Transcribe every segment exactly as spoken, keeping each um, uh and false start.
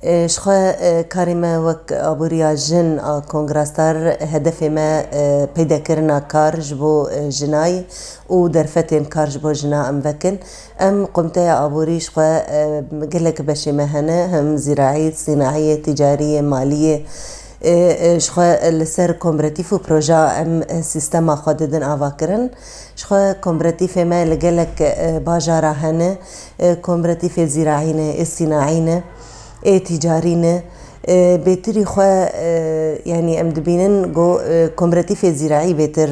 Ji xwe karê me wek aboriya jin a Kongrastar, hedefê me peydekirina kar ji bo jinayî û derfetên kar ji bo jina em vekin. Em komiteya aborî ji xwe gelek beşê me hene, hem zîraî, sînaiyê, tîcariyê, maliyê. Ji xwe li ser komberetîf û proja em sîstema xwe didin avakirin. Ji xwe komberetîfê me li gelek bajara hene. Komberetîfê zîraî ne, ê sînaî ne, ê tîcarî ne. Bêtirî xwe, yanî em dibînin ku komberetîfê zîraî bêtir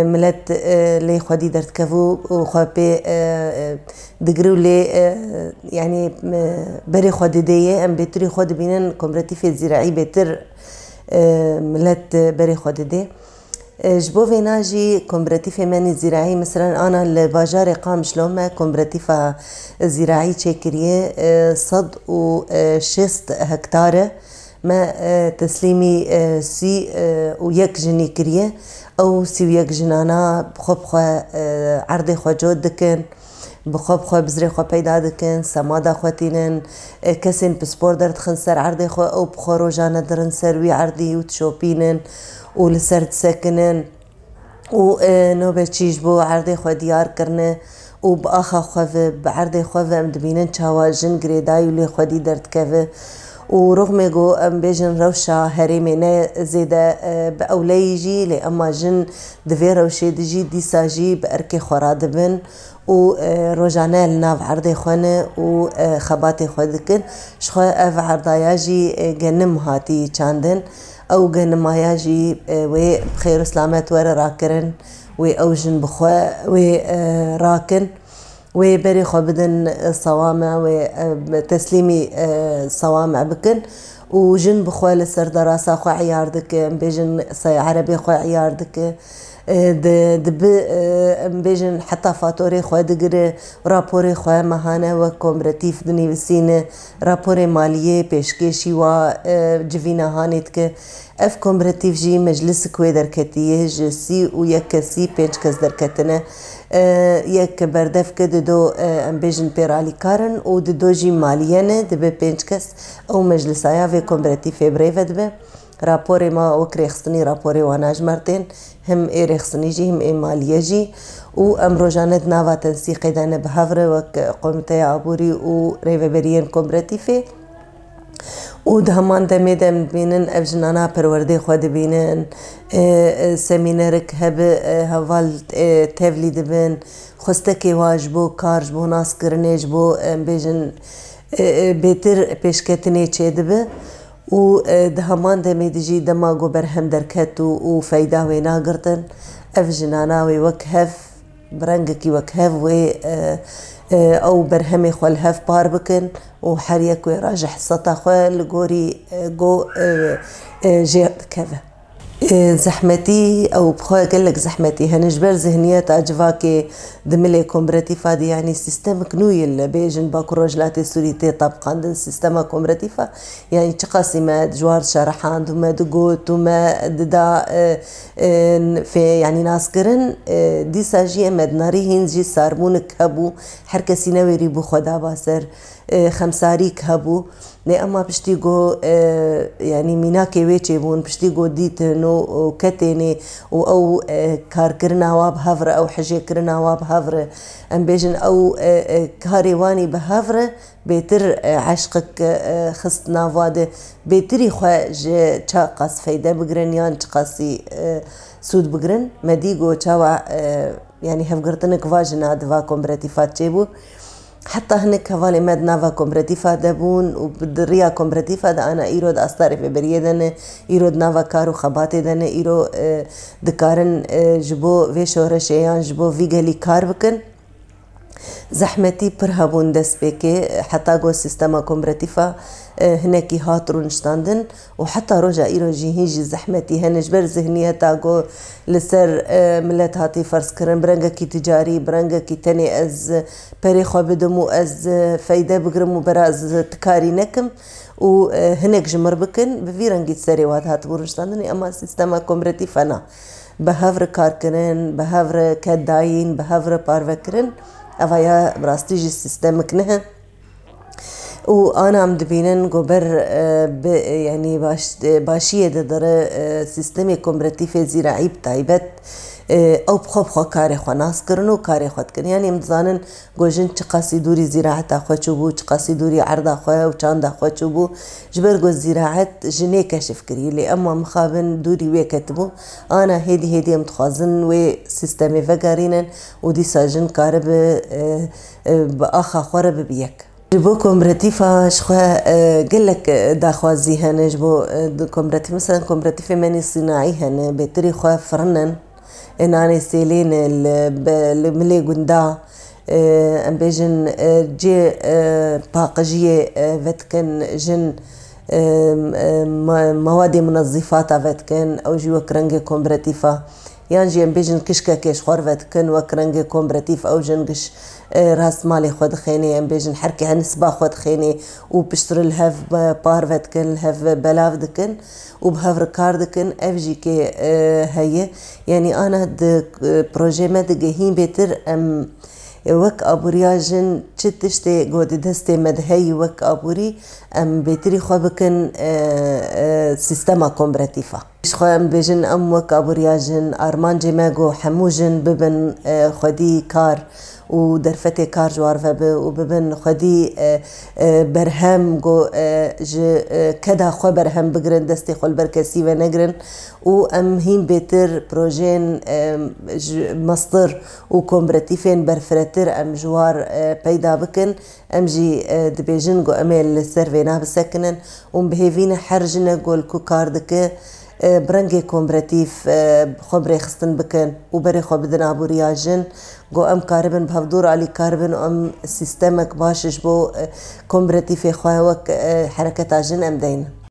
milet lê xwedî derdikevû û xwe pê digir û lê, yanî berê xwe didê ye. Em bêtirî xwe dibînin komberetîfê zîraî bêtir milet berê xwe didê. Ji bo vêna jî komberetîfê me nî zîraî, miselan ana li bajarê Qamişlo me komberetîfa zîraî çêkiriye, sed û şêst hektar e. Me teslîmî sî û yek jinî kiriye. Ew sî û yek jinana bi xwe bi xwe erdê xwe cot dikin. Bi xwe bi xwe bizrê xwe peyda dikin, semada xwe tînin, kesên pispor derdixin ser erdê xwe, ew bi xwe rojane dirin ser wî erdî û dişopînin û li ser disekinin û nobetçî ji bo erdê xwe diyar kirine û bi axa xwe ve, bi erdê xwe ve em dibînin çawa jin girêdayî û lê xwedî derdikeve. Û rixmê ku em bêjin rewşa herêmê ne zêde bi ewleyî jî, lê ema jin di vê rewşê de jî dîsa jî bi erkê xwe radibin û rojane li nav erdê xwe ne û xebatê xwe dikin. Ji xwe ev erdaya jî genim hatî çandin. Ew genimaya jî wê bi xêr û silamet were rakirin, wê ew jin bi xwe wê rakin. Wê berê xwe bidin sewame, wê teslîmî sewame bikin û jin bi xwe li ser derasa xwe eyar dike, em bêjin sey erebê xwe eyar dike. Di, dibi, em bêjin heta fatorê xwe digire, raporê xwe mehane wek komberetîf dinivîsîne, raporê maliyê pêşkêşî wa civîna hanê dike. Ev komberetîf jî meclisik wê derketiye, ji sî û yek kesî pênc kes derketine. Yek berdev ke dido, em bêjin pêralîkar in û dido jî maliye ne, dibe pênc kes. Ew meclisaya vê komberetîfê birêve dibe. Raporê ma wek rêxistinî raporê wana ji me re tên, him ê rêxistinî jî, him ê maliye jî. Û em rojane di nava tensîqê de ne bi hev re wek komîteya aborî û rêveberiyên komberetîfê. Û di heman demê de em dibînin ev jinana perwerdê xwe dibînin, e, e, semînerik hebe, e, heval, e, tevlî dibin, xwestekê wa ji bo kar, ji bo naskirinê, ji bo, em bêjin, e, e, bêtir pêşketinê çêdibe û, e, di heman demê de jî dema ku berhem derket û, û feyda wê nagirtin, ev jinana wê wek hev bi rengekî wek hev wê, e, e, ew berhemê xwe li hev par bikin û her yek wê re ji heseta xwe li gorî, e, go, e, e, jêr dikeve. E, zehmetî, ew bi xwe gelek zehmetî hene ji ber zihniyeta civakê di milê komberetîfa de, yanî sîstemik nû ye li bêjin Bakur Rojhilatê Sûrî tê tebiqandin, sîstema komberetîfa. Yanî çiqasî me ji war dişerihand û me digot û me dida, e, e, fê, yanî naskirin, e, dîsa jî em me dinarî hîn jî sarbûnik hebû, her kesî newêrî bû xwe daba ser, e, xemsarîk hebû. Lê ema piştî ku, e, yanî mînakê wê çêbûn, piştî ku dîtin û, û ketênê û ew, e, karkirina wa bi hev re, ew hijêkirina wa bi hev re, em bêjin ew, e, e, karê wanî bi hev re, bêtir, e, eşqik, e, xist nav wa de, bêtirî xwe ji çiqas feyde bigirin yan çiqasî, e, sûd bigirin. Me dî ku çawa, e, yanî hevgirtinik va jina di va komberetîfa çêbû. Heta hinek hevalê me di nava komberetîfa de bûn û bi, di riya komberetîfa de ana îro di asta rêveberiyê de ne, îro di nava kar û xebatê de ne, îro, e, dikarin, e, ji bo vê şoreşê yan ji bo vî gelî kar bikin. Zehmetî pir hebûn destpêkê, heta ku sîstema komberetîfa, e, hinekî hat rûniştandin û heta roja îro jî hîn jî zehmetî hene ji ber zihniyeta ku li ser, e, milet hatî ferz kirin, bi rengekî ticarî, bi rengekî tenê ez perê xwe bidim û ez, e, feyde bigirim û bera ez tikarî nekim û, e, hinek ji mir bikin, bi vî rengî serê wan hatibû rûniştandinê, ema sîstema komberetîfa na. Bi hev re kar kirin, bi hev re ked dayîn, bi hev re parve kirin. Eva ya bi rastî jî sîstemik nihe. Û ana em dibînin ku ber, e, bi, e, yanî baş-, e, başiyê de dire, e, sîstemê kooperatifê zîraî bi taybet, e, ew bi xwe bi xwe karê xwe nas kirin û karê xwe dikin. Yanî em dizanin ku jin çiqasî dûrî zîraeta xwe çûbû, çiqasî dûrî erda xwe û çanda xwe çûbû. Ji ber ku zîraet jinê keşif kirî, lê em mixabin dûrî wê ketibû. Ana hêdî hêdî em dixwazin wê sîstemê vegerînin û dîsa jin karibe, e, e, bi axa xwe re bibe yek. Ji bo kooperativa ji xwe, e, gelek, e, daxwazî hene ji bo, e, di kooperatif, mesela kooperatifê menê sînaî hene, bêtirî xwe firin in, e, nanê sêlê ne, li, be, li milê gunda, e, em bêjin, e, cê, e, paqijiyê, e, vedikin jin, e, e, ma-, mawadê munezîfata vedikin, ew jî wek rengê kooperativa. Yan jî em bêjin kişkekê ji xwe re vedikin, wek rengê kooperatif ew jin giş, e, rast malê xwe dixênê, em bêjin her kê nisba xwe dixênê û piştre li hev be-, par vedikin, li hev belav dikin û bi hev re kar dikin. Ev jî kê, e, heye. Yanî ana di, e, projeyê me digihîn bêtir em, e, wek aboriya jin çi tiştê ku di destê me de heyî wek aborî em bêtirî xwe bikin, e, e, sîstema kooperatifê. Ji xwe em bêjin, em wek aboriya jin, armancê me ku hemû jin bibin, e, xwedî kar û derfetê kar ji war ve bi û bibin xwedî, e, e, berhem ku, e, ji, e, keda xwe berhem bigirin, destê xwe li ber kesî ve negirin û em hîn bêtir projeyên, e, ji mestir û kooperatifên berfiretir em ji war, e, peyda bikin. Em jî, e, dibêjin ku em ê li ser vêna bisekinin û em bi hêvî ne her jine ku li ku kar dike, e, bi rengê kooperatif, e, xwe bi rêxistin bikin û berê xwe bidin aboriya jin, ku em karibin bi hevdû re alîkar bin û em sîstemek baş ji bo, e, kooperatifê xwe wek, e, hereketa jin em deynin.